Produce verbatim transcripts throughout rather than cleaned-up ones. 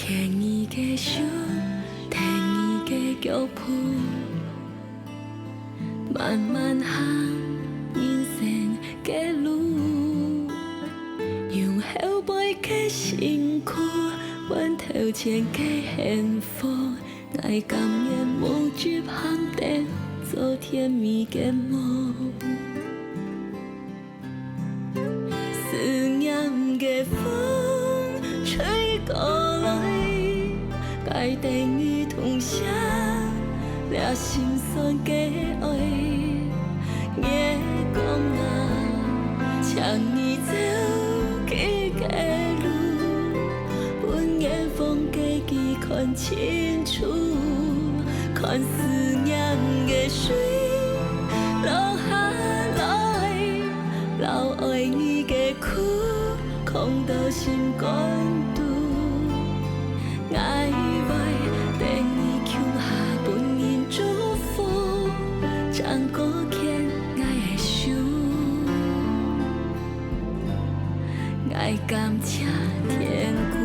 牽你个手，跈你个腳步，慢慢行人生个路。用後背个辛苦，換頭前个幸福。𠊎甘願無執行燈，做甜蜜个夢。 思念个風吹過來，該等你痛惜這心酸个愛。月光啊，請你照佢个路，分遠方个佢看清楚，看思念个水落下來。 摎愛你个苦囥到心肝肚。𠊎會等你共下分人祝福，正過牽𠊎个手，𠊎感謝天公。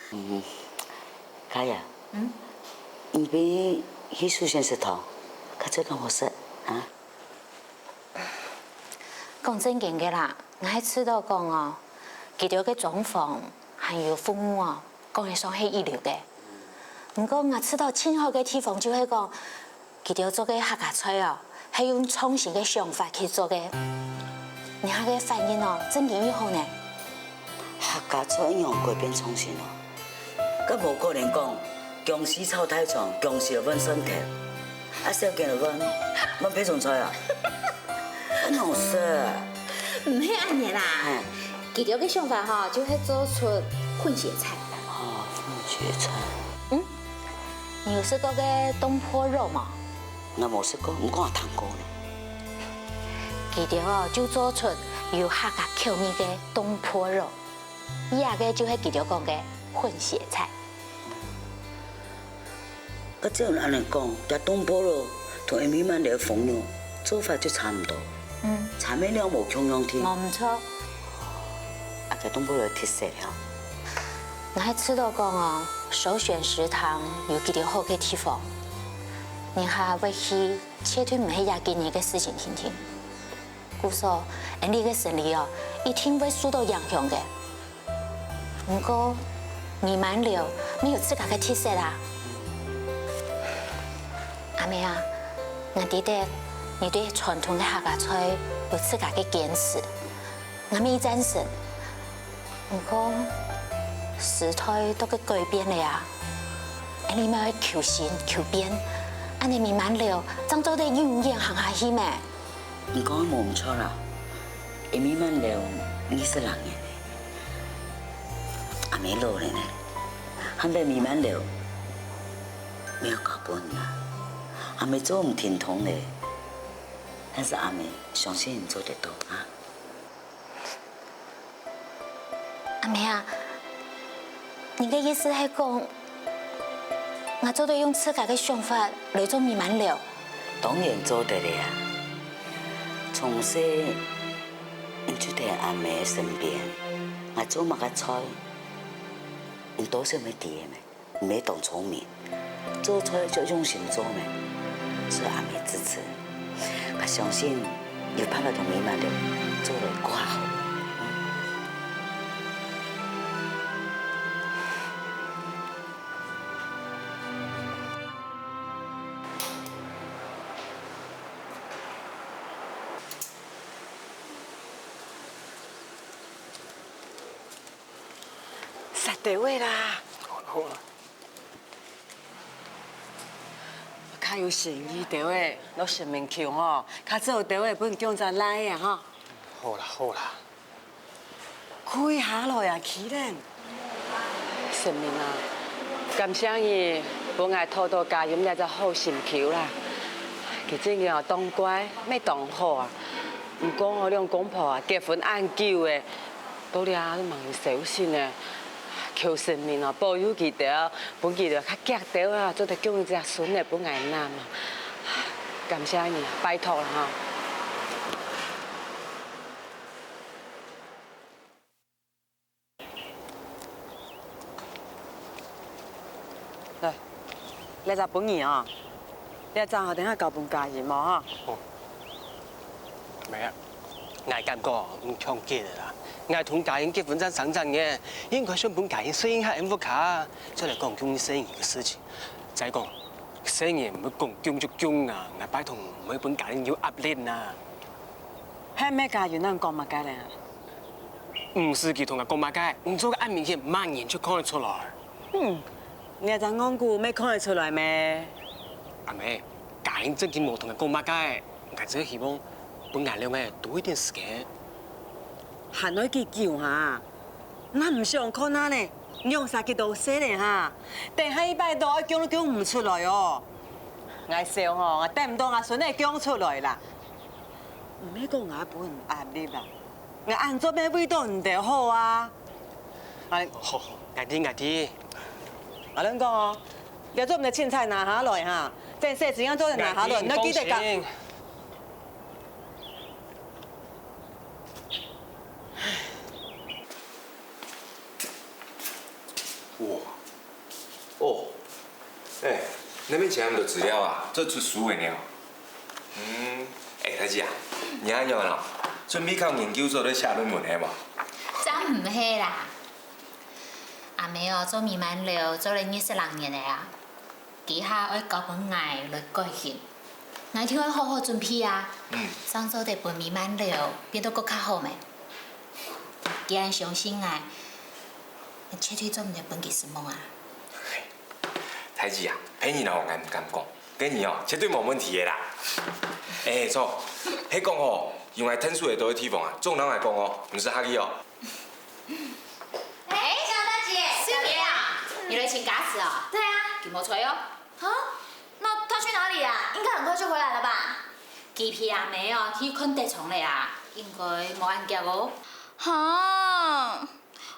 嗯，Kaya，嗯？你陪佢去壽仙食堂，較早敢好食啊？講正經个啦，𠊎係試著講哦，佢兜个裝潢還有服務哦，講得上係一流个。毋過𠊎試著盡好个地方就係講， 佢兜做个客家菜哦，係用創新个想法去做个。人客个反應哦，正經異好呢。客家菜仰改變創新哦？該無可能講薑絲炒大腸，薑絲來換蒜頭，啊，小件來換，換配菜啊？恁好食。毋係恁樣啦，嘿。佢兜个想法吼，就係做出混血菜。哦，混血菜。嗯， 你有食過个東坡肉無？𠊎無食過，毋過𠊎聽過呢。佢兜哦，就做出有客家口味个東坡肉，這个就係佢兜講个混血菜。該照恁樣講，這東坡肉同阿美滿樓个封肉做法就差毋多，嗯。差个料無共樣定。無毋著。啊，這東坡肉特色了。 𠊎係試著講哦，首選食堂有佢兜好个地方，人客會去，絕對毋係這幾日个事情定定。故所，𠊎俚个生理哦，一定會受著影響个。毋過，美滿樓乜有自家个特色啊。阿妹啊，𠊎知得你對傳統个客家菜有自家个堅持，𠊎乜贊成。 毋過，時代都在改變了啊！𠊎俚乜愛求新求變，恁樣美滿樓正做得永遠行下去咩？你講無毋著啦，阿美滿樓二十零年了，阿姆老了呢，還分美滿樓無交分啊，阿姆做毋停通了，但是阿姆相信你做得到啊！ 阿姆啊，你个意思係講，𠊎做得用自家个想法來做美滿樓？當然做得了啊！從細你就在阿姆身邊，𠊎做麼个菜，你多少乜知个咩？ 毋係當聰明，做菜就用心做咩，所以阿姆支持。𠊎相信有辦法同美滿樓做來較好。煞兜仔啦！好啦，好啦。 較有誠意兜仔，摎神明求吼，較早兜仔分降隻倈仔啊吼。好啦，好啦。跪下來啊，Karen！神明啊，感謝你分𠊎討著佳音這隻好心臼啦。佢真經哦，當乖，乜當好啊。毋過𠊎兩公婆啊，結婚恁久了，到這下都吂有消息呢。求神明哦，保佑佢兜，分佢兜較遽兜啊，做得降一隻孫仔分𠊎拿嘛。感謝你，拜託啦哈。來，這隻分你哦，這隻吼，等下交分家人無哈？哦。 妹啊，𠊎感覺你忒急了啦。𠊎同家人結婚正三隻月，應該先分家人適應下𫣆屋下，再來講降細人个事情。再講，細人毋會講降就降啊，𠊎拜託毋會分家人有壓力啊。係毋係家人恁講麼个咧？毋使佢同𠊎講麼个，你做个恁明顯，麼人就看得出來。嗯，你這隻戇牯，乜看得出來咩？阿妹，家人正經無同𠊎講麼个。 𠊎只希望分𠊎兩個多一點時間。還愛幾久哈？𠊎毋想看啊呢，你兩儕幾多歲了哈？等下一擺都愛降都降毋出來哦。𠊎愁吼，𠊎等毋到𠊎孫仔降出來啦。毋係講𠊎分你壓力啦，𠊎恁做乜為著你兜好啊？哎，好，好，𠊎知，𠊎知。阿倫講哦，這做毋得凊彩拿下來哈，等細子樣做得拿下來，你愛記得講。 哇，哦，哎，你兜請恁多資料啊，做出書个呢？嗯，哎，大姊啊，你恁樣咯，準備考研究所來寫論文係無？正毋係啦，阿姆哦，做美滿樓做了二十零年了啊。 佢還愛交分𠊎來改型。𠊎一定愛好好準備啊，正做得分美滿樓變到更加好咩。既然相信𠊎，𠊎絕對做毋得分佢失望啊！大姊啊，別人哦，𠊎毋敢講，該你哦，絕對無問題个啦。哎，著，係講吼，有𠊎𢯭手會著个地方啊，總摎𠊎講哦，毋使客氣哦。 哎，小大姐，小姐啊，你來請假釋啊？對啊。佢無在哦。啊？那他去哪裡啊？應該很快就回來了吧？佢陪阿姆哦，去看電影了啊，應該無恁遽哦。哈，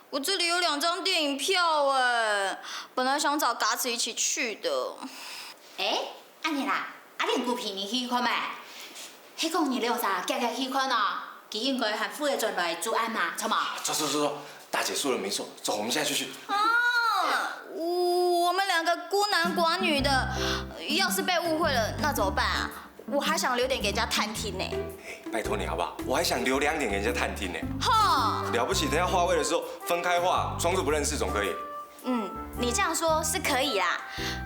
我這裡有兩張電影票哎，本來想找嘎子一起去的。哎， 恁樣啦，阿玲姑陪你去看咩？係講你兩儕遽遽去看哦，佢應該還赴得轉來煮暗嘛，著無？走走走走，大姐說的沒錯，走，我們現在就去。啊，我們兩個孤男寡女的，要是被誤會了，那怎麼辦啊？我還想留點給人家探聽呢。拜託你好不好？我還想留兩點給人家探聽呢。吼，了不起，等下劃位的時候分開劃，裝作不認識總可以。 嗯，你這樣說是可以啦，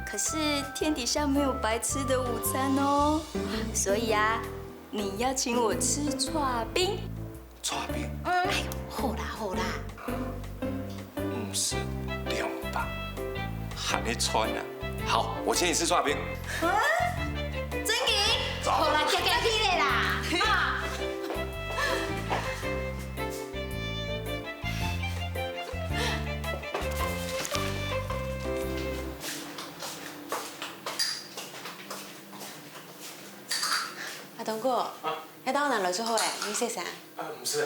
可是天底下沒有白吃的午餐哦，所以啊，你要請我吃剉冰。剉冰？嗯，哎喲，好啦好啦，五十兩百，還你穿啊？好，我請你吃剉冰。啊，真的？走。好啦，遽遽去咧啦，啊。 阿東哥，啊，該到哪來就好欸，你洗衫。啊，毋使，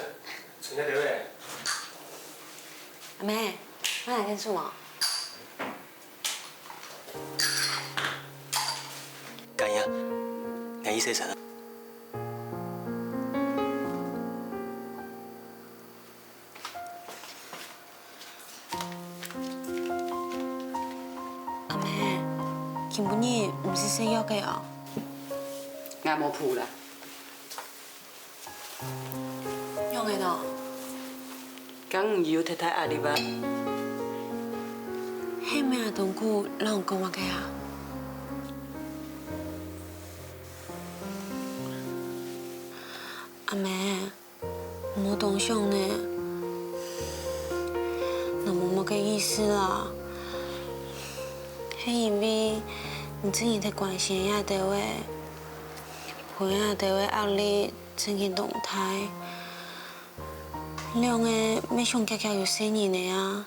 全家都會。阿妹，我來𢯭手無？敢呀，𠊎去洗衫啊。 阿妹，今晡日毋使食藥个哦？𠊎無譜啦。仰仔呢？敢毋有忒大壓力啊？係毋係阿東牯摎你講麼个啊？ 阿妹，毋好當傷呢。𠊎無麼个意思啦，係因為你正經忒關心𠊎兜仔，分𠊎兜仔壓力正經當大。兩個乜想遽遽有細人仔啊。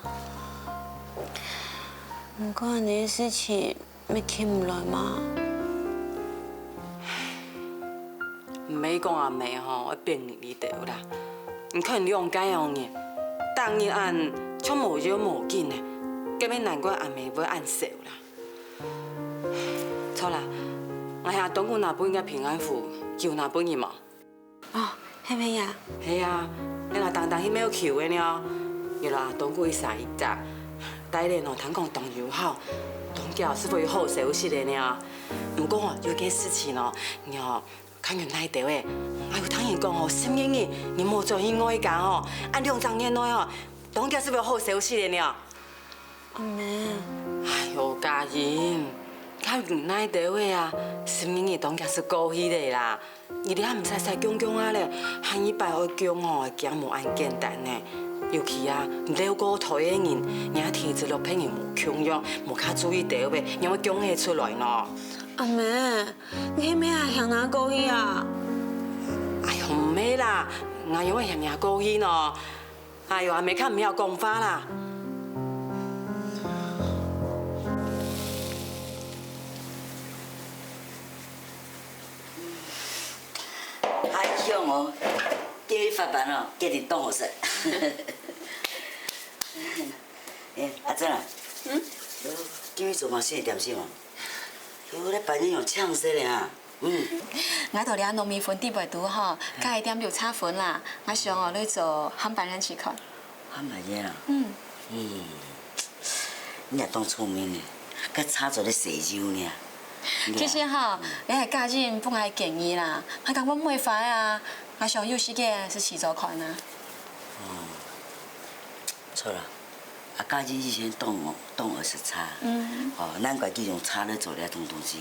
毋過恁仔个事情 乜急毋來嘛。毋係講阿姆吼愛逼你兜啦，你看兩個哦，逐日恁像無要無緊呢，該乜難怪阿姆會恁愁啦。著啦，𠊎喊東姑拿分你个平安符，佢有拿分你無？哦，係無啊？係啊，你若當當去廟求个呢，你摎東姑一儕一隻，帶等哦，聽講當有效，當遽就會有好消息个呢。毋過哦，有件事情哦，你哦， 較忍耐兜仔，𠊎有聽人講哦，十二月你無轉去外家哦，恁兩隻月內哦，當遽就會有好消息个呢。阿姆，哎喲，嘉欣，較忍耐兜仔啊，十二月當遽就過去了啦。你這下毋使使降降啊咧，下二擺愛降哦，驚無恁簡單呢。尤其啊，你漏過胎个人，若體質摎別人無共樣，無較注意兜仔，仰會降得出來呢？阿姆， 你係毋係還嫌𠊎過去啊？哎喲，毋係啦，𠊎仰會嫌你過去呢？哎喲，阿姆較毋曉講話啦。還香哦，今日發粄哦，決定當好食。哎，阿珍啊，嗯？今日做麼个新个點心哦？ 喲，你擺恁樣青色咧啊！嗯，𠊎在這糯米粉底背肚吼，加一點綠茶粉啦。𠊎想哦，來做鹹粄圓試看。鹹粄圓啊？嗯。嗯，你也當聰明呢，該茶做得洗油呢。其實吼，這係家人分𠊎建議啦，𠊎感覺毋會壞啊。𠊎想有時間就試做看啊。哦，著啦。 啊，家人以前當，當愛食茶。嗯。哦，難怪佢用茶來做這種東西。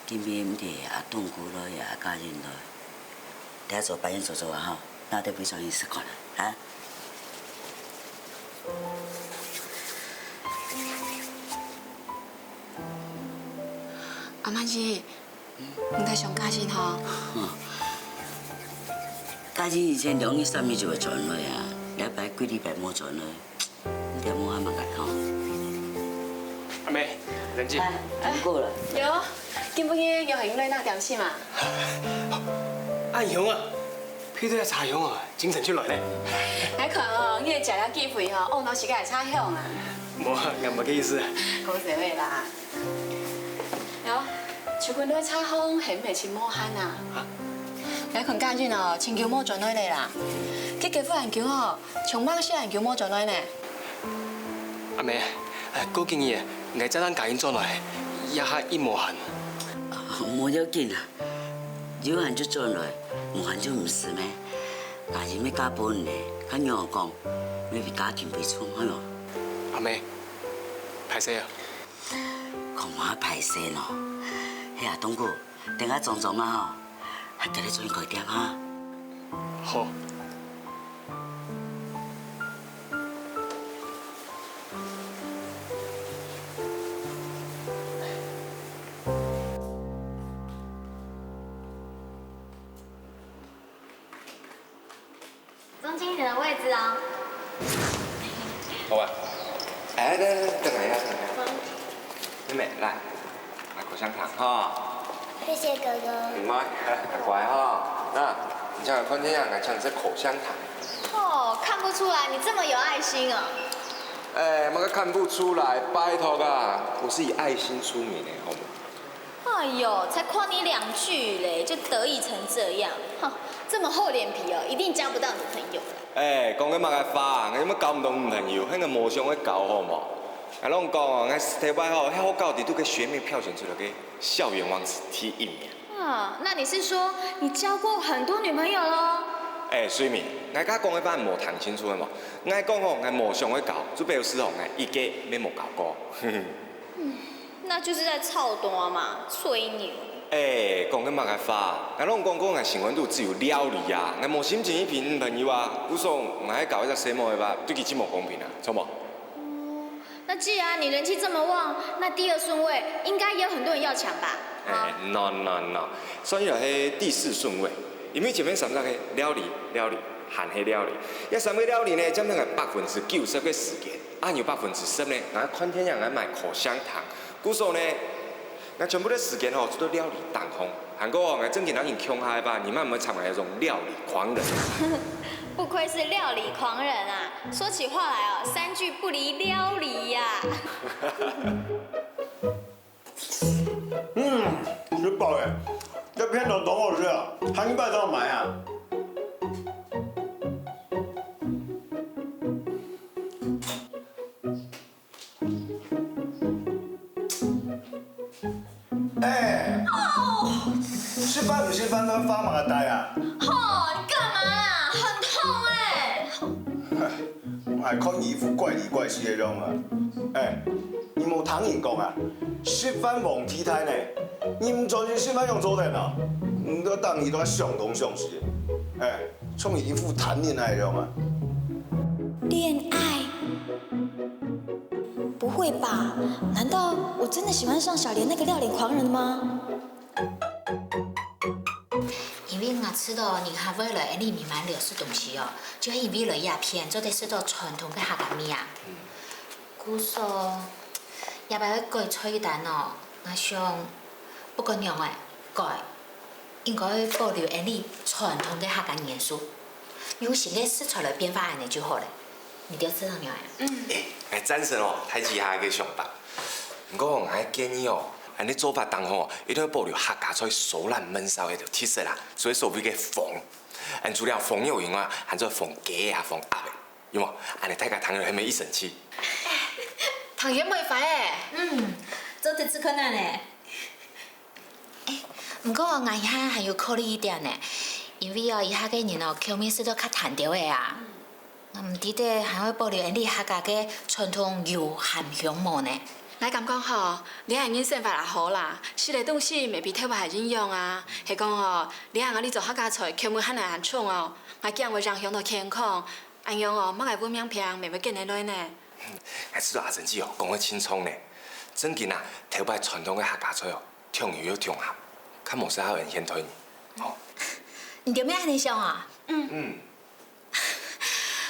今晡日毋知阿東姑來，阿家人來，等下做粄圓做做啊吼，拿兜分佢食看啊，哈？阿滿姨， 你在想家人吼？家人以前兩日三日就會轉來啊，這擺幾禮拜無轉來，你就無閒麼个吼。阿姆，冷靜。哎，通過了。有，今晡日有閒來拿點心啊？恁香啊！ 鼻著這茶香啊，精神就來咧。𠊎看哦，你係借這機會吼，哦，鬧事个茶香啊。無，𠊎無該意思。講笑个啦。喲，秋君對茶行係毋係盡無閒啊？啊？𠊎看家人哦，盡久無轉來咧啦。佢結婚恁久哦，從吂識恁久無轉來呢。阿姆，哎，過幾日，𠊎再同家人轉來，這下已無閒。無要緊啊。 有閒就轉來，無閒就毋使咩。家人乜嫁分你，較仰講，乜為家庭為重，係無？阿姆，歹勢啊。講麼个歹勢喏？係啊，東姑，等下裝裝啊吼，還記得轉去開店哈。好。 中间一点的位置哦。好啊。哎，來來來，等一下，等一下。妹妹，來，來口香糖哈。謝謝哥哥。你乖，乖哈。那，你這樣看這樣，來，像你這口香糖。哦，看不出來你這麼有愛心哦。哎，麼个看不出來，拜託啊，我是以愛心出名的，好嗎？ 哎喲，才誇你兩句咧，就得意成這樣，哼，這麼厚臉皮哦，一定交不到女朋友了。哎，講个麼个話，𠊎又無交毋到女朋友，係𠊎無想愛交好無？𠊎摎你講哦，𠊎師弟話吼，係學校裡肚个學妹票選出來个校園王子第一名。啊，那你是說你交過很多女朋友咯？哎，水明，𠊎頭下講个話無聽清楚係無？𠊎講吼，𠊎無想愛交，就表示吼，𠊎一個乜無交過。 那就是在臭彈嘛，吹牛。哎，講个麼个話？𠊎摎你講過，𠊎心肝肚只有料理啊，𠊎無心情去陪女朋友啊。故所，𠊎愛交一隻細妹仔吧，對佢盡無公平啊，著無？那既然你人氣這麼旺，那第二順位應該也有很多人要搶吧？哎，no no no，算起來係第四順位，因為前面三隻係料理、料理，還係料理。這三個料理呢，佔了𠊎百分之九十个時間。 啊，還有百分之十呢，𠊎看電影，𠊎買口香糖。故所呢，𠊎全部个時間吼，就在料理當中。還過哦，𠊎正經摎人共下个話，你乜毋會成為一種料理狂人。不愧是料理狂人啊，说起话来哦，三句不离料理呀。嗯，食饱了，这片头多好吃啊，下礼拜再买啊。哎，食飯毋食飯，都發麼个呆啊？吼，你幹嘛啊？很痛哎！ 還看衣服怪裡怪氣个樣啊！哎，你無聽人講啊，食飯皇帝大呢，你毋專心食飯仰做得啊？你都當你都在想東想西，哎，像你一副貪戀个樣啊！戀愛？不會吧？難道我真的喜歡上小蓮那個料理狂人嗎？ 因為𠊎知道你還會來恁樣慢慢聊食東西哦，就係因為來這片做得食到傳統个客家味啊。故所，這擺愛改菜單哦，𠊎想，不管仰仔改，應該保留恁樣傳統个客家元素，用新个食材來變化恁樣就好了。你兜知道仰仔？嗯，𠊎贊成哦，大家个想法。 毋過𠊎建議哦，恁樣做法當好哦，一定愛保留客家菜燒臘燜燒个特色啦，所以所謂个封，恁除了封肉以外，還做封雞啊、封鴨个，有無？恁樣大家聽了係毋係異生趣？聽了會歡喜，嗯，做得試看啊呢。毋過𠊎這下還有考慮一點呢，因為哦，這下个人哦，口味食到較淡兜仔啊。 𠊎毋知得還會保留𠊎俚客家个傳統油和香無呢？𠊎感覺吼，這下人生活也好啦，食个東西乜比頭擺還營養啊。係講吼，這下𠊎俚做客家菜，口味還來還重哦，𠊎驚會影響到健康。恁樣哦，麼个文明病乜會緊來來呢？𠊎知道阿珍姊哦，講个盡著呢。正經啊，頭擺傳統个客家菜哦，重油又重鹹，較無適合𠊎俚現代人。哦，你兜乜恁樣想啊？嗯。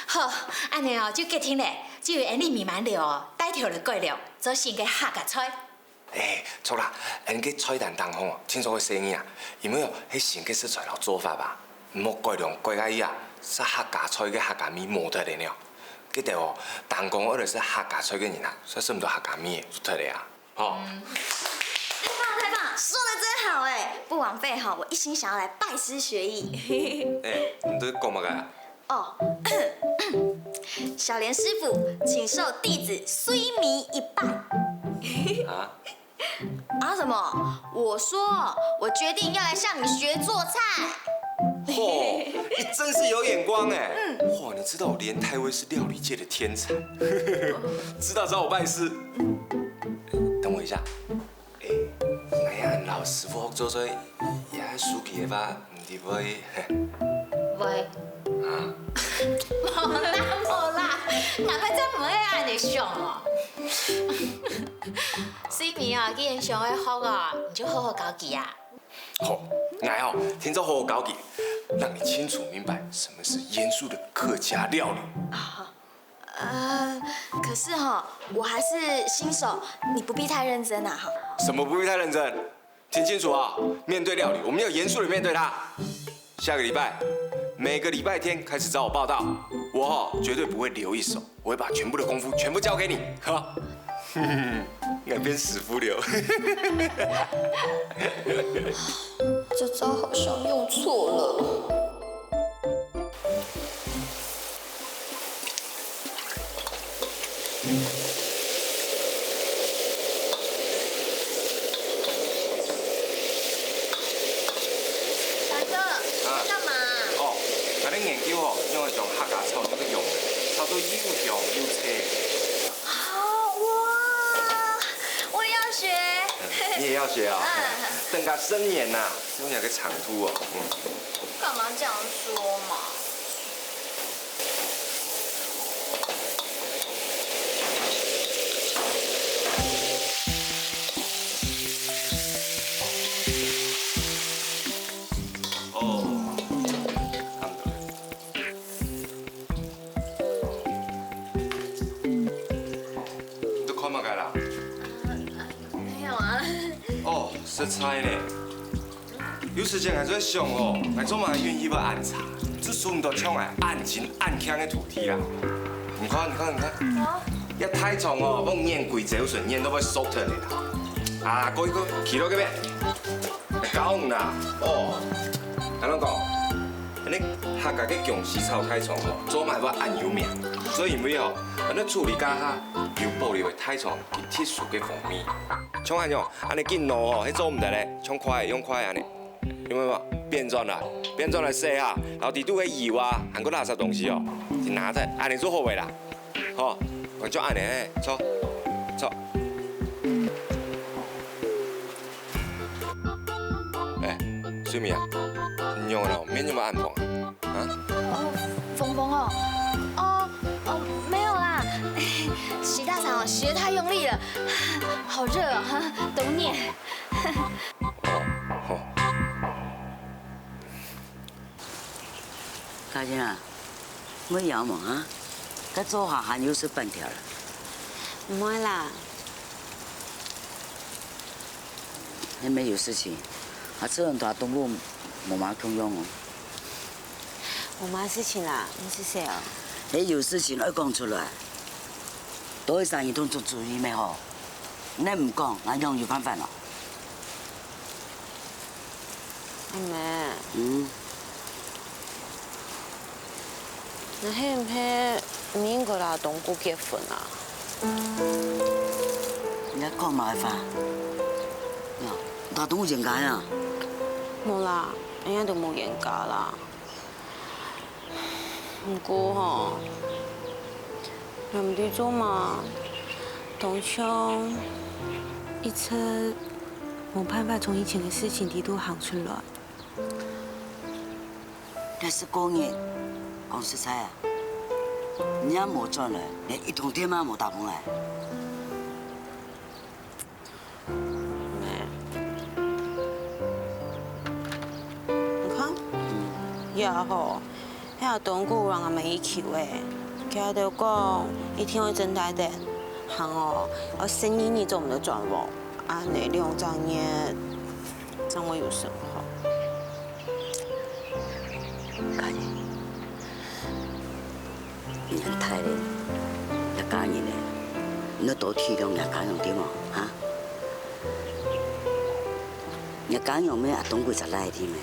好，恁樣哦，就決定了，就由𠊎俚美滿樓哦，帶頭來改良，做新个客家菜。欸，著啦，𠊎俚个菜單當中哦，定著愛細義啊，因為哦，係新个食材摎做法啊，毋好改良改到啊，煞客家菜个客家味無忒了呢。記得哦，當講愛來食客家菜个人啊，煞食毋著客家味就忒了啊。 吼。太棒了，太棒了，說得真好欸！不枉費哈，我一心想要來拜師學藝。欸，你在講麼个啊？哦，小蓮師傅，請受弟子須彌一拜。啊？啊什麼？我說，我決定要來向你學做菜。 嚯，你真是有眼光欸！嗯。哇，你知道連太尉是料理界的天才，知道找我拜師。等我一下，欸，𠊎也摎師傅學做菜，也係輸佢个話，毋知會。會。啊？無啦無啦，𠊎乜正毋會恁樣想哦。須彌啊，既然想愛學啊，你就好好教佢啊。 好，𠊎哦，定著好好教佢，讓你清楚明白什麼是嚴肅的客家料理。呃，可是哈，我還是新手，你不必太認真啊哈。什麼不必太認真？聽清楚啊！面對料理，我們要嚴肅的面對它。下個禮拜，每個禮拜天開始找我報到，我哦，絕對不會留一手。 我會把全部的功夫全部教給你。哈，𠊎變師傅了。這招好像用錯了。大哥，你在幹嘛？哦，𠊎在研究哦，用一種客家炒作个用，炒到又香又脆。 啊，哇，我也要學。你也要學啊？嗯。等下生年吶，用你个長度哦。嗯。幹嘛這樣說嘛？哦，差不多了。 你在看麼个啦？沒有啊。哦，食材呢？有時間𠊎就在想哦，𠊎做麼个運氣會恁差？就尋毋到像𠊎恁親恁慶个徒弟啦。你看，你看，你看，這大腸哦，分人研究一陣，研到會熟透个啦。啊，過去，過去，去到該邊，教你啦，哦，恁樣講，恁樣客家个薑絲炒大腸哦，做麼个會恁有名？就因為哦，恁樣處理該下，有保留个大腸佢特殊个風味。像恁樣，恁樣緊挼哦，係做毋得咧，像筷仔用筷仔恁樣。 有無？反轉來，反轉來洗下，然後底肚个油啊，還過垃圾東西哦，就拿出來，恁樣就好个啦。吼，𠊎就恁樣，嘿，坐，坐。哎，水米啊，你仰仔咯？面有無恁紅啊？啊？哦，紅紅哦，哦，哦，沒有啦，洗大腸哦，洗得太用力了，好熱哦，哈，懂你。 哦，好。嘉欣啊，會枵無啊？該灶下還有食粄條啦。毋會啦。你乜有事情，啊，這人同東部無麼共樣哦。無麼事情啦，你係誰哦？你有事情愛講出來。多一儕人同你做主意乜好。你毋講，𠊎仰有辦法哦？ 阿姆，嗯，你係毋係毋應該摎東姑結婚啊？你在講麼个話？喲，你摎東姑冤家啊？無啦，𠊎兜無冤家啦。 毋過吼，𠊎毋知做麼，當像一直無辦法從以前个事情裡肚行出來。該十過日，講實在啊，你也無轉來，連一通電話也無打分𠊎。 你看，也好，該東姑摎𠊎兜一起欸，佢兜講一定愛真大膽，還哦，愛承認你做毋得轉屋，恁樣兩隻月，正會有生活。 嘉欣，你恁大咧，也嫁人咧，你愛多體諒若家娘知無？哈？若家娘乜阿東姑隻倈仔知咩？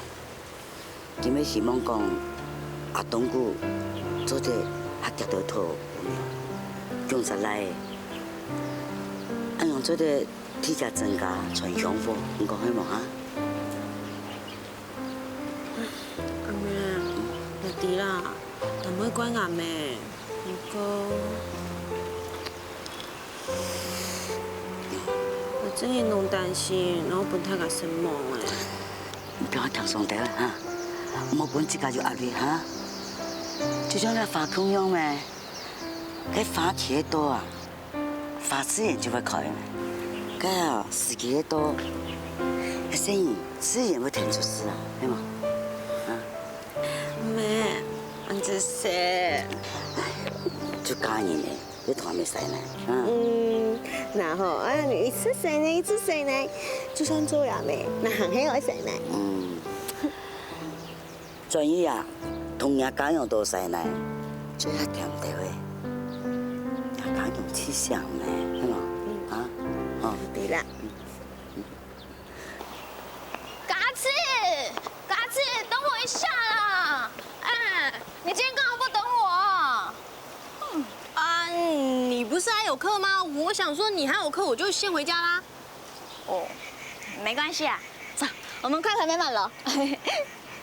佢乜希望講阿東姑做得較遽兜討餔娘，降隻倈仔，恁樣做得替厥曾家傳香火，你講係無哈？ 阿姆，𠊎知啦，你毋會怪𠊎咩？毋過，𠊎真經當擔心，然後分大家失望欸。你放輕鬆兜哈，莫分自家有壓力哈。就像該花共樣咩，該花期到啊， 花自然就會開了。該啊，時機一到，該細人自然會跈出世啊，係無？啊，姆，恁仔細。就嫁人了，又同阿姆使奶，啊。嗯，那吼，啊，你一直使奶，一直使奶，就算做阿姆，那還係愛使奶。嗯。 轉去啊，同若家娘多使奶，嘴較甜兜仔，若家娘盡想呢，係無？啊，哦，對啦。嘉慈，嘉慈，等我一下啦！哎，你今天幹嘛不等我啊？嗯，啊，你不是還有課嗎？我想說你還有課，我就先回家啦。哦，沒關係啊，走，我們快回美滿樓。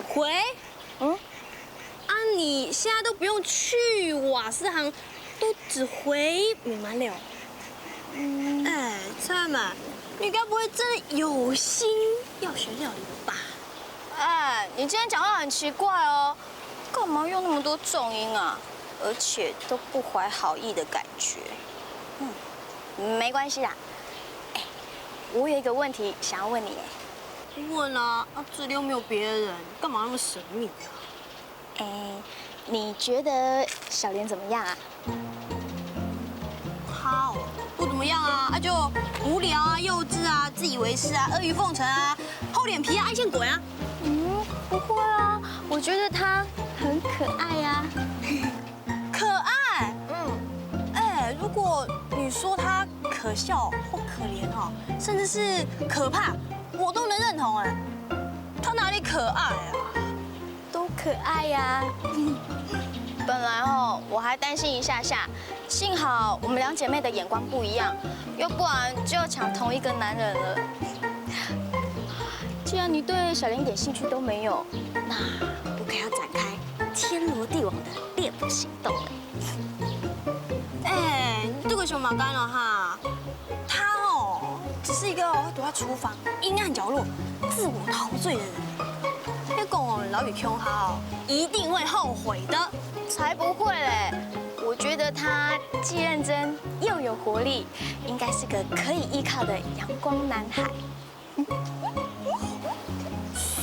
回？ 嗯？啊，你現在都不用去瓦斯行，都只回美滿樓。嗯。哎，蔡滿，你該不會真的有心要學料理吧？哎，你今天講話很奇怪哦，幹嘛用那麼多重音啊？而且都不懷好意的感覺。嗯，沒關係啦。哎，我有一個問題想要問你耶。 問啊，啊，這裡又沒有別人，幹嘛那麼神秘啊？哎，你覺得小蓮怎麼樣啊？她哦，不怎麼樣啊，啊就無聊啊，幼稚啊，自以為是啊，阿谀奉承啊，厚臉皮啊，愛現鬼啊。嗯，不會啊，我覺得她很可愛呀。可愛？嗯。哎，如果你說他可笑或可憐哦，甚至是可怕，我都能認同哎。他哪裡可愛啊？都可愛呀。本來哦，我還擔心一下下，幸好我們兩姐妹的眼光不一樣，要不然就要搶同一個男人了。既然你對小蓮一點興趣都沒有，那我可要展開天羅地網的獵捕行動了。哎，你這个想嘛干了哈？他哦，只是一個哦，會躲在廚房陰暗角落自我陶醉的人。你講哦，老雨恐嚇哦，一定會後悔的。才不會嘞！我覺得他既認真又有活力，應該是個可以依靠的陽光男孩。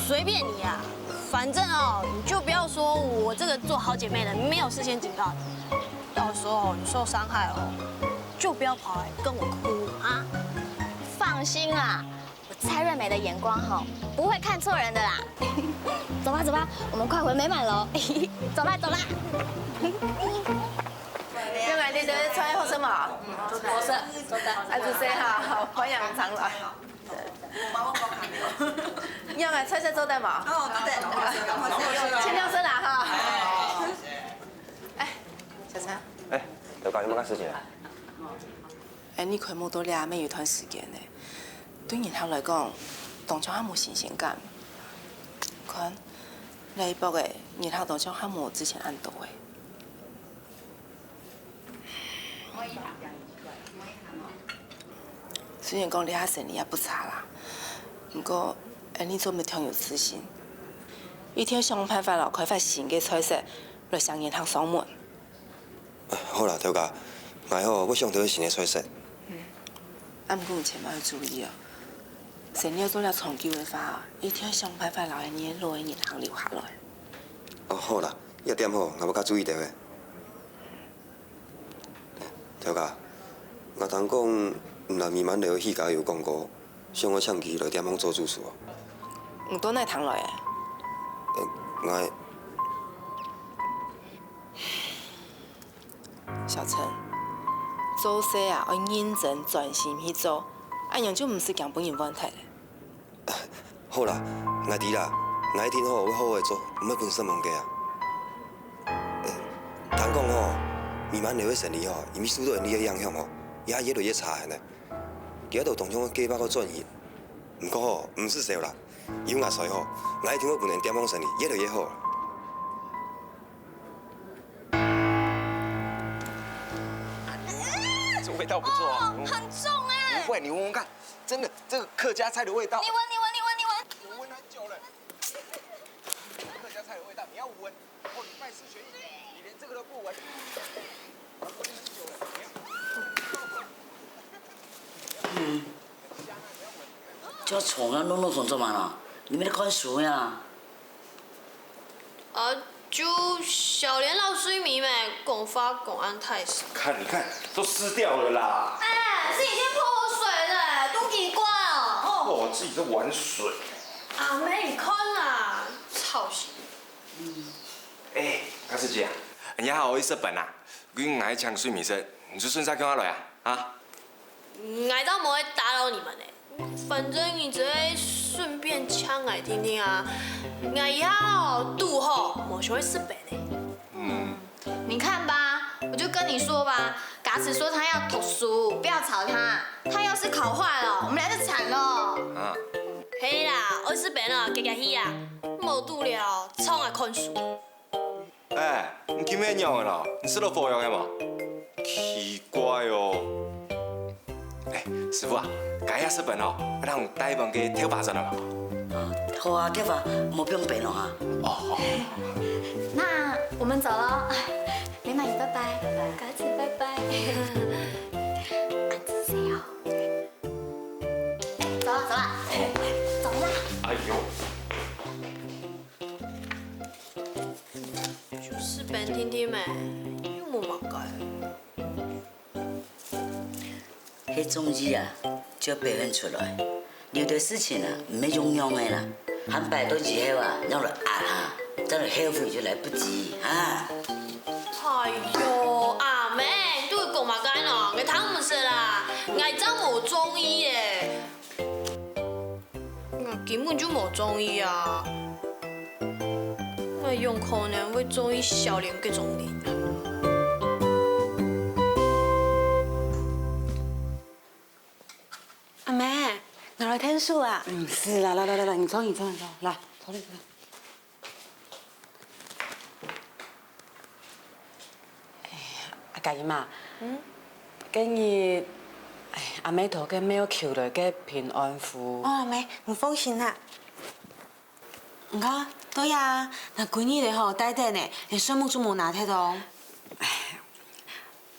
隨便你啊，反正哦，你就不要說我這個做好姐妹的沒有事先警告你，到時候你受傷害哦，就不要跑來跟我哭啊。放心啦，我蔡瑞美的眼光吼，不會看錯人的啦。走吧走吧，我們快回美滿樓。走吧走吧。另外，你的菜好食無？好食，好食。還係細哈，歡迎常來。 樣啊，菜色做得無？哦，做得。盡量食啦哈。哎，小陳。哎，劉哥，你們幹事情啊？哎，你開幕到這乜有段時間呢，對人客來講，當像較無新鮮感。看，這一駁仔，人客當像較無之前恁多誒。 雖然講這下生理也不差啦，毋過，恁樣做乜忒有自信。一定愛想辦法咯，開發新个菜色，來吸引人客上門。好啦，頭家，𠊎吼，會想到新个菜色。啊，毋過有一點愛注意哦，生理愛做了長久个話，一定愛想辦法摎恁樣老个人客留下來。哦，好啦，這點吼，𠊎會較注意兜个。 頭家，𠊎聽講，你摎美滿樓个徐家佑講過，想愛請佢來店項做主廚哦。你到哪聽來个？𠊎，小陳，做事啊，愛認真專心去做，恁樣就毋使驚分人換忒了。 好啦，𠊎知啦，𠊎一定吼會好好做，毋會分失望个啊。聽講吼，美滿樓个生理吼，因為受到你个影響吼，也越來越差呢。佢都當中个計劃个轉型，毋過吼，毋使愁啦，有𠊎在吼，𠊎一定會分你店項生理越來越好。這味道不錯啊。哦，很重哎。不會，你聞聞看，真的，這個客家菜的味道。你聞，你聞，你聞，你聞。我聞很久了。客家菜的味道，你要聞。哦，你拜師學藝，你連這個都不聞。我聞很久了，你要嗯。很香啊，你要聞。這蟲啊，弄弄蟲做麼呢？你們在看書呀？ 啊，就小蓮摎水美美講話講恁大聲。看，你看，都濕掉了啦。哎，是你先潑我水的，多奇怪哦！哦，自己在玩水。阿妹，你看啦，吵死！哎，大師姐啊，你好，我係食本啊，今日𠊎請水美食，你就順續叫佢來啊，啊？ 𠊎都無愛打擾你們呢，反正你只係順便請𠊎聽聽啊。𠊎以後哦，堵好無想愛食飯呢。嗯，你看吧，我就跟你說吧，嘎子說他要讀書，不要吵他。他要是考壞了，我們倆就慘了。啊，係啦，愛食飯啊，遽遽去啊，無堵了，吵𠊎看書。 哎，你今日仰仔咯？你食到火藥个無？奇怪哦。哎，師傅啊，該下食飯哦，愛同𠊎帶一盤个豆花轉來無？啊，好啊，豆花無放冰哦哈。哦，哦。那我們走了，美滿姨拜拜，嘎子拜拜。啊，謝謝哦。哎，走了走了，走了。哎喲。 就食飯定定咩，又無麼个。係中意啊，就表現出來。有兜事情啊，毋係用講个啦，還擺到以後啊，用來壓下。再來後悔就來不及啊！哎喲，阿姆，你對講麼个呢？𠊎聽毋識啦，𠊎真無中意耶。𠊎根本就無中意啊！𠊎仰可能會中意小蓮這種人啊？阿姆，𠊎來𢯭手啊！嗯，係啦，來來來來，你坐，你坐，你坐，來，坐，你坐。 阿佳音啊，嗯？今日，哎，阿姆到該廟求來个平安符。哦，阿姆，你放心啦。你看，對啊，𠊎歸日仔吼帶等呢，連睡目都無拿忒哦。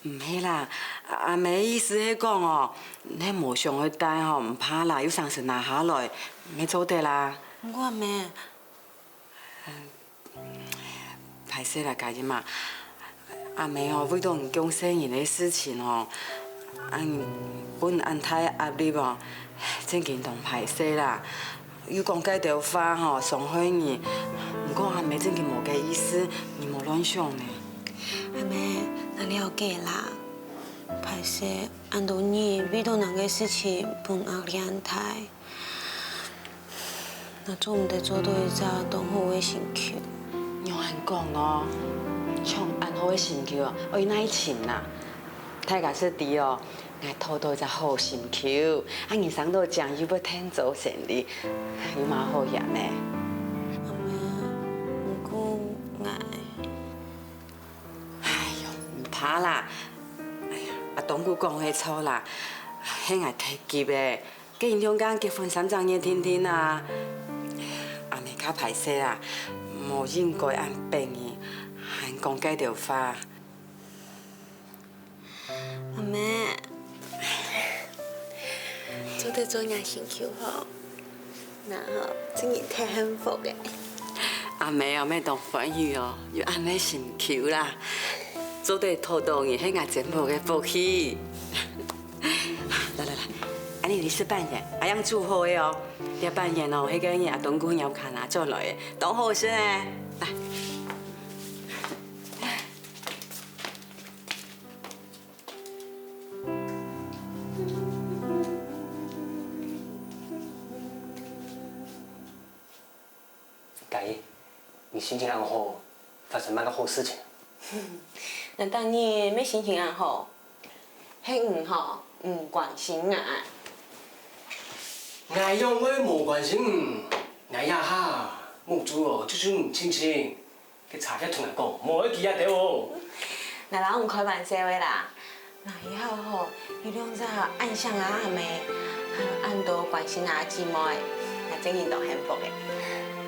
毋係啦，阿姆意思係講哦，你無想愛帶吼，毋怕啦，有成時拿下來，乜做得啦。毋過阿姆， 歹勢啦，佳音啊，阿姆哦，為著你降細人个事情哦，恁分恁大壓力哦，正經當歹勢啦。又講該兜話吼，傷害你。毋過阿姆正經無該意思，你莫亂想呢。阿姆，𠊎了解啦。歹勢，恁多日為著人个事情分壓力恁大。 𠊎做毋得做到一隻當好个心臼。仰恁講哦？像恁好个心臼哦，愛哪尋啊？大家識知哦，𠊎討到一隻好心臼，啊人生都靚又會𢯭做生理，有麼好嫌呢？阿姆，毋過𠊎……哎喲，毋怕啦！哎呀，阿東姑講係著啦，係𠊎忒急咧。 該𠊎兩儕結婚三隻月定定啊，阿姆較歹勢啊，無應該恁逼你，還講該兜話。阿姆，做得做𠊎心臼吼，𠊎吼，真經忒幸福个。阿姆哦，乜當歡喜哦，有恁仔心臼啦，做得討到你係𠊎真寶个福氣。 來來來，恁仔你食粄圓，阿英煮好个哦。這粄圓哦，係該日阿東姑邀請𠊎轉來个，當好食呢。來。佳音，你心情恁好，發生麼个好事情？𠊎逐日乜心情恁好。 係你吼，毋關心𠊎。𠊎仰會無關心你？𠊎這下目珠哦，就像你親親，該差別同𠊎講，莫愛記這兜哦。𠊎摎你開玩笑个啦。𠊎以後吼，有兩隻恁惜𠊎阿姆，還有恁多關心𠊎姊妹，𠊎正經當幸福个。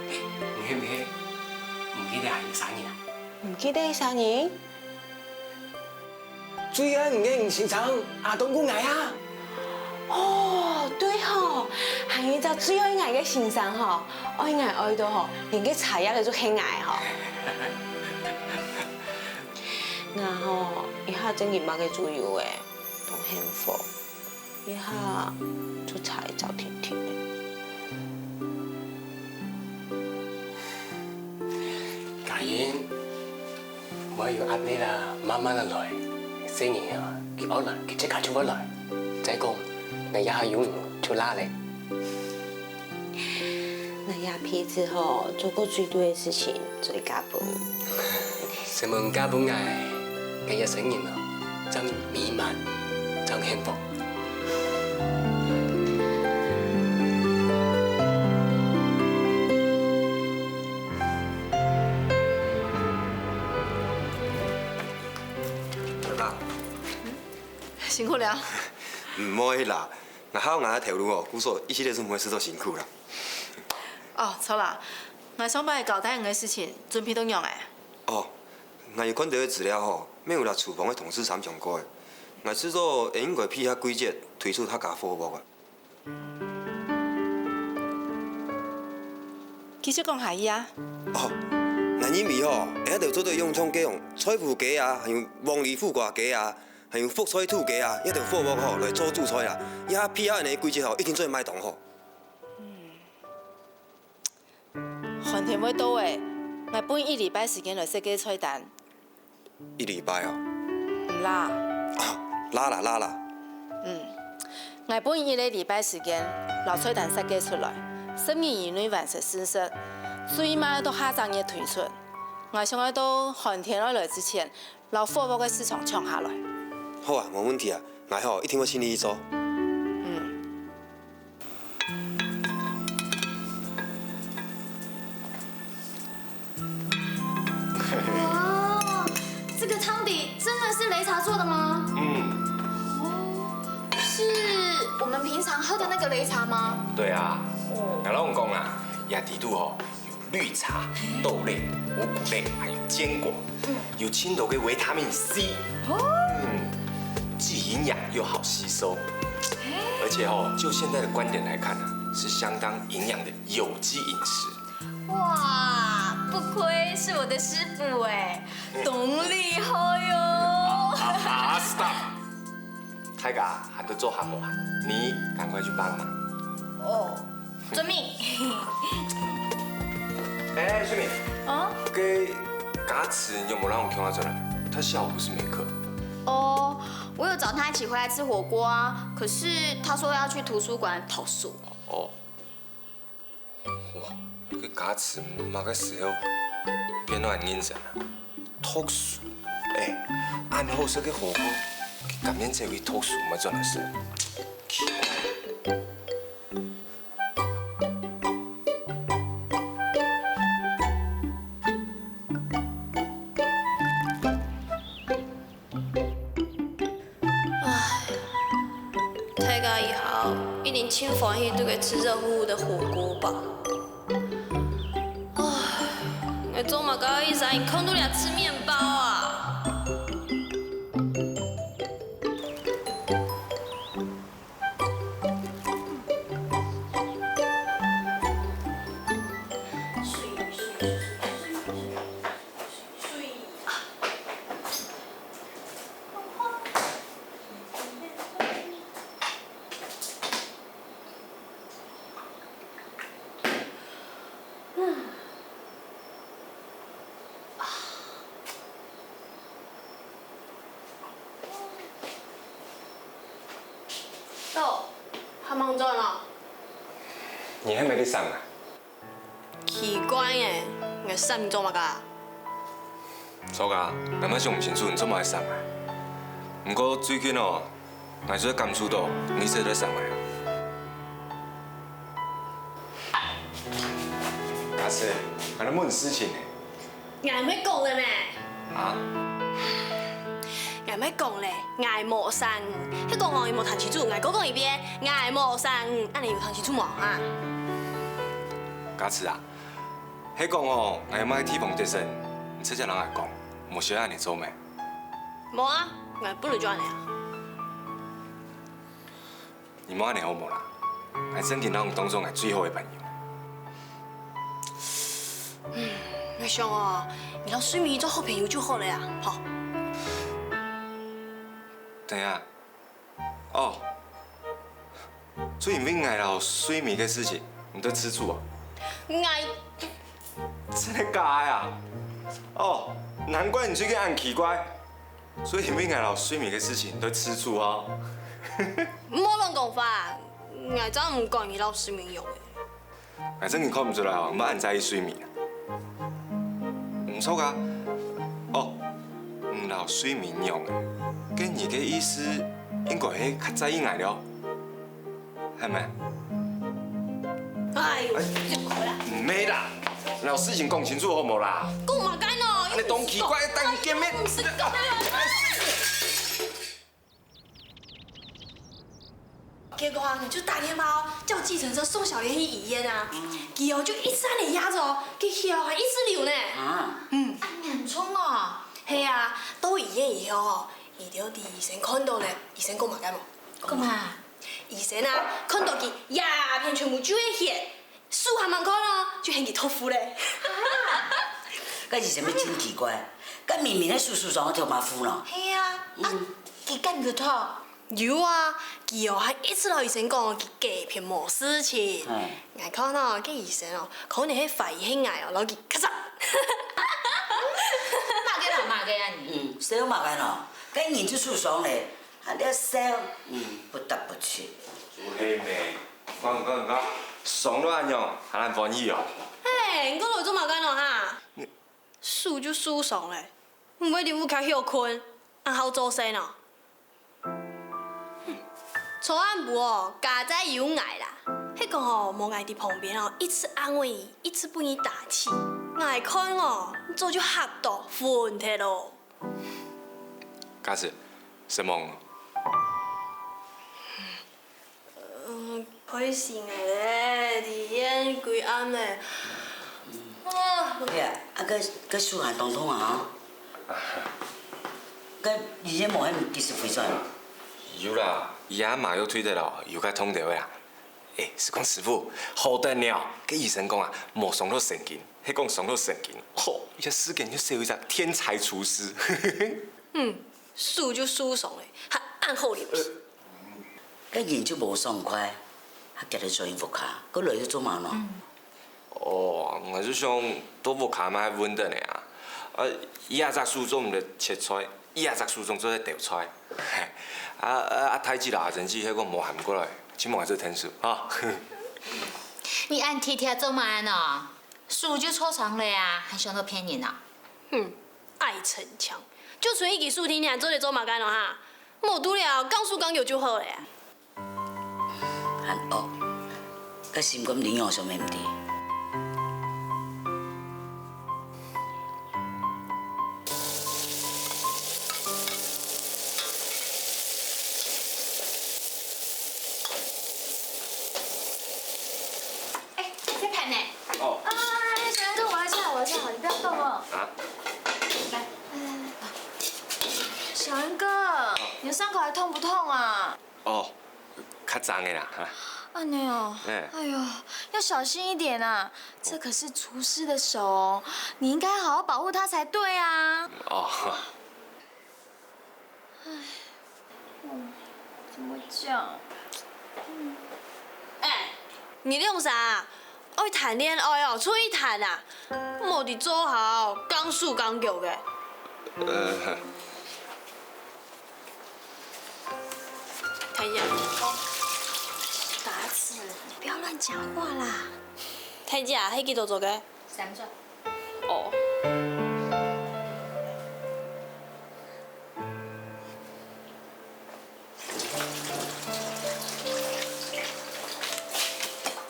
你係毋係毋記得還有生日啊？毋記得生日？ 最愛你个先生，阿東牯𠊎啊！哦，對吼，還有一隻最愛𠊎个先生吼，愛𠊎愛到吼，連該茶葉仔都係𠊎吼。𠊎吼，這下正經麼个都有咧，當幸福。 這下就差一隻定定。佳音，莫有壓力啦，慢慢仔來。細人啊，佢愛來，佢自家就會來。再講，𠊎這下有你就罅咧。 𠊎這輩子吼，做過最對个事情，就係嫁分你。承蒙嫁分𠊎，𠊎這生人哦，正美滿，正幸福。老公，辛苦了。毋會啦， 𠊎還有𠊎个頭路哦，故所一息仔都毋會使著辛苦啦。哦，著啦，𠊎上擺交代你个事情，準備到仰仔？哦，𠊎有看著个資料吼，乜有摎廚房个同事參詳過仔。𠊎試著會應該配合季節推出客家火鍋啊。繼續講下去啊。哦，𠊎認為吼，𠊎兜做得用像該種菜脯雞啊，還有黃梨苦瓜雞啊， 還有覆菜土雞啊，這兜火鍋吼來做主菜啊，這下配合恁仔个季節吼，一定做得賣當好。寒天會到咧， ，𠊎分你一禮拜時間來設計菜單。一禮拜哦？毋啦。啦啦啦啦。嗯，𠊎分你一個禮拜時間，摎菜單設計出來，十日以內完成試食，最慢愛到下隻月推出。𠊎想愛到寒天愛來之前，摎火爆个市場搶下來。好啊，無問題啊，𠊎吼一定會盡力去做。嗯。 哇，這個湯底真的是擂茶做的嗎？嗯。哦，是我們平常喝的那個擂茶嗎？對啊。哦。𠊎摎你講啦，這底肚哦，有綠茶、豆類、五穀類，還有堅果，有盡多个維他命C。哦。嗯，既營養又好吸收。而且哦，就現在的觀點來看啊，是相當營養的有機飲食。 哇，不愧是我的師傅哎，懂禮好喲。啊，stop！大家還在做項目啊？你趕快去幫忙。哦，遵命。哎，水明，哦？該嘉慈你有沒有讓我看到這來？他下午不是沒課？哦，我有找他一起回來吃火鍋啊，可是他說要去圖書館讀書。哦。 哇，該嘉慈麼个時候變到恁認真啊？讀書？哎，恁好食个火鍋，佢甘願走去讀書，麼个做得事？奇怪。 唉，大家以後一定盡歡喜在該食熱乎乎个火鍋吧？唉，𠊎做麼个一儕人看到這食麵包啊？ 喲，還吂轉啊？你還無在想啊？奇怪耶，𠊎閃你做麼个？著啊，𠊎嘛想毋清楚你做麼个閃啊。毋過最近哦，𠊎就感受到你一直在閃𠊎。嘉慈，𠊎在問事情呢。 𠊎毋係講了咩？啊？𠊎毋係講了，𠊎無閃你。係講哦，你無聽清楚，𠊎過講一遍，𠊎無閃你，恁呢有聽清楚無啊？嘉慈啊，係講哦，𠊎有麼个地方得罪你，你直接摎𠊎講，無需要恁呢做咩？無啊，𠊎本來就恁呢啊。 你莫恁呢好無啦？𠊎正經摎你當做𠊎最好个朋友。𠊎想哦，你摎水明做好朋友就好了啊，吼。等一下，哦，就因為𠊎摎水明个事情，你在吃醋啊？𠊎 真个假个啊？哦，難怪你最近恁奇怪，就因為𠊎摎水明个事情在吃醋哦。莫亂講話，𠊎正毋管你摎水明仰仔。𠊎正經看毋出來哦，你恁在意水明啊。毋著啊，哦，你摎水明仰仔，該你个意思應該係較在意𠊎了。 係無？哎喲，哎，你就過來。毋係啦，摎事情講清楚好無啦？講麼个呢？你當奇怪，等見面。哎喲，毋係講啊。結果啊，你就打電話哦，叫計程車送小蓮去醫院啊。佢哦，就一直恁呢壓著哦，佢血哦還一直流呢。啊？嗯。恁嚴重哦？係啊，到醫院以後哦，佢就被醫生看著了，醫生講麼个無？講麼？ 醫生啊，看著佢這片全部就係血，手還吂看哦，就喊佢脫褲咧。該醫生乜真奇怪，該明明係手手上个頭毛褲呢？係啊，啊，嗯。佢敢有脫？有啊，佢哦還一直摎醫生講佢該片無事情。嗯。𠊎看哦，該醫生哦，可能係懷疑係𠊎哦，摎佢咔嚓。罵个啦，罵个啊你！嗯，笑麼个喏？該人就受傷了，還在笑，嗯，不得不去。毋係咩？講講講，傷到恁樣，還恁歡喜哦？嘿，你過來做麼个喏哈？手就受傷了，毋會在屋下休睏，恁好做事喏？ 昨暗晡哦，佳哉有𠊎啦。係講哦，無𠊎在旁邊哦，一直安慰你，一直分你打氣。𠊎看哦，你早就嚇到昏忒咯。佳慈，失望哦。嗯，開心个咧，離院歸暗咧。啊！哎呀，啊，該該手還當痛啊！該醫院無喊及時回轉？有啦，佢阿嫲又退得了，有較痛兜仔啊。哎，係講師傅，好得了，該醫生講啊，無傷到神經，係講傷到神經，吼，一時間就少一隻天才廚師。嗯，手就受傷了，還恁好了。 該人就無爽快，還遽來轉屋下，過來又做麼个喏？哦，𠊎就想到屋下嘛還穩定个啊。啊，佢這隻手做毋得切菜，佢這隻手做得鬥菜。啊啊啊！大姊啦，阿珍姊係講無喊過來，盡望𠊎做天使哈。你恁體貼做麼个喏？手就受傷了啊，還想到騙人啊？哼，愛逞強，就伸一支手定定，做得做麼个喏哈？ 無除了，講手講腳就好了。還惡，該心肝裡仰想也毋知。哎，這盤呢？哦。啊，小楊哥，我來切，我來切，好，你不要動哦。啊？來，來來來。 小楊哥，你的傷口還痛不痛啊？哦，較重个啦，哈。恁呢哦，哎。哎喲，要小心一點啊！這可是廚師的手哦，你應該好好保護它才對啊。哦。唉，嗯，怎麼講？嗯。哎，你兩儕啊， 愛談戀愛哦，出去談啊！莫在灶下講手講腳个。呃，大姊，佳慈，你不要亂講話啦。大姊啊，係幾多桌个？三桌。哦。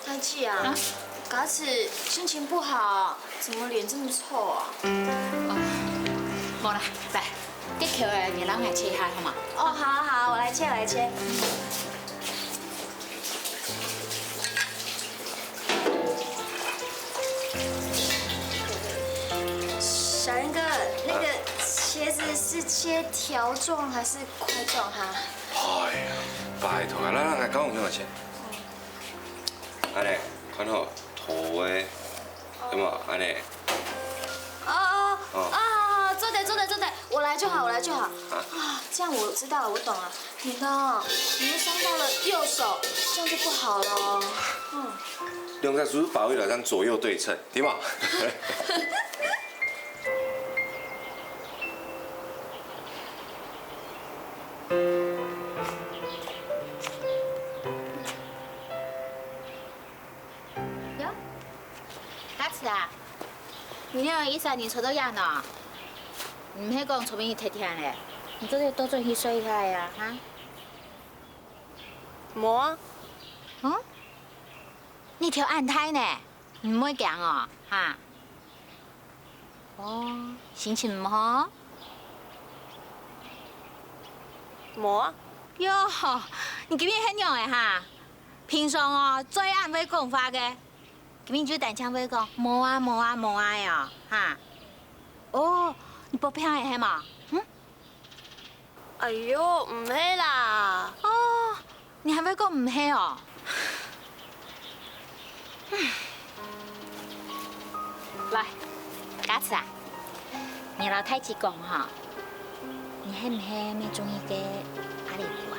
大姊啊，啊？佳慈心情不好，怎麼臉這麼臭啊？哦，無啦，來，這條仔你摎𠊎切一下好嗎？哦，好啊，好啊，我來切，我來切。 小楊哥，那個茄子是切條狀還是塊狀哈？哎呀，拜託啊，來來來，教𠊎仰般切。恁呢，看好，頭个，有無？恁呢。哦哦哦，哦。啊，做得做得做得，我來就好，我來就好。啊。啊，這樣我知道了，我懂了。 你呢？你又傷到了右手，這樣就不好了哦。嗯。兩隻手包起來，這樣左右對稱，對嗎？喲，佳慈啊，你仰會一儕人坐到這呢？毋係講昨晡日忒天咧，你做得倒轉去睡一下啊，哈？無啊。嗯？你頭恁大呢，你毋會驚哦，哈？哦，心情毋好？無啊。喲，你今日係仰仔哈？ 平常哦，最恁會講話个，今日就單淨會講無啊、無啊、無啊个哦，哈。哦，你發病了係無？嗯？哎喲，毋係啦。哦，你還會講毋係哦？來，佳慈啊，你摎大姊講吼，你係毋係乜中意該阿里姑啊？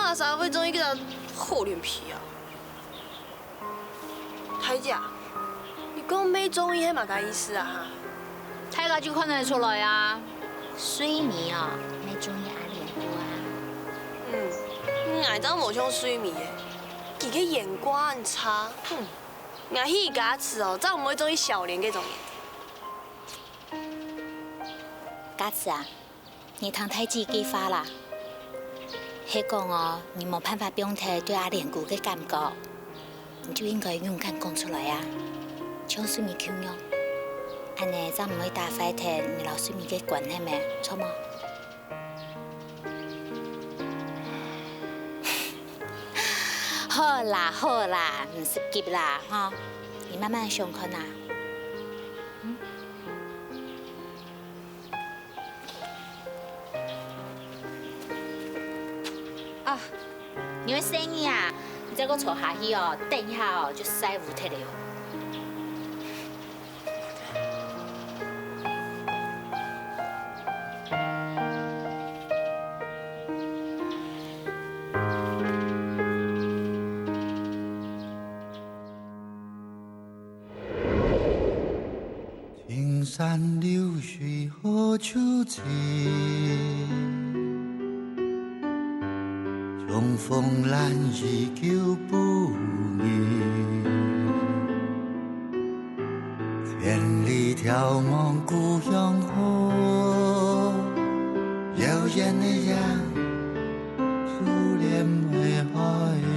阿啥會中意這隻厚臉皮啊？大姐，你講妹中意係麼个意思啊？哈？大家就看得出來啊。水美哦，妹中意阿蓮牯啊。嗯，𠊎正無像水美誒，佢个眼光恁差。哼，𠊎係佢个阿慈哦，正毋會中意小蓮這種人。 家慈啊，你聽大姊个話啦。係講哦，你無辦法放忒對阿蓮牯个感覺，你就應該勇敢講出來啊，像水美共樣。恁呢正毋會打壞忒你摎水美个關係咩，著無？好啦好啦，毋使急啦，吼，你慢慢想看啊。 啊，你个細人啊，你再過坐下去哦，等一下哦就曬烏忒了哦。 青山綠水何處尋？重逢難遇舊不明。千里眺望故鄉好，遙遠的羊，初戀的海兒。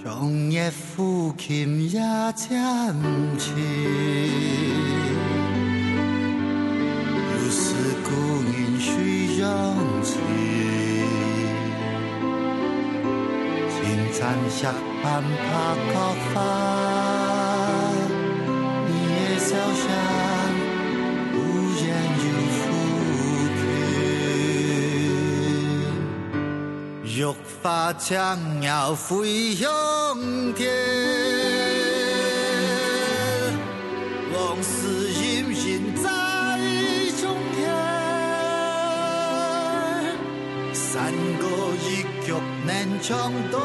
長夜撫琴夜漸沉，又是故人水上情。青山石板白角花，你的笑聲忽遠又忽近。 玉髮青鳥飛向天，往事隱隱在胸間。山歌一曲能唱斷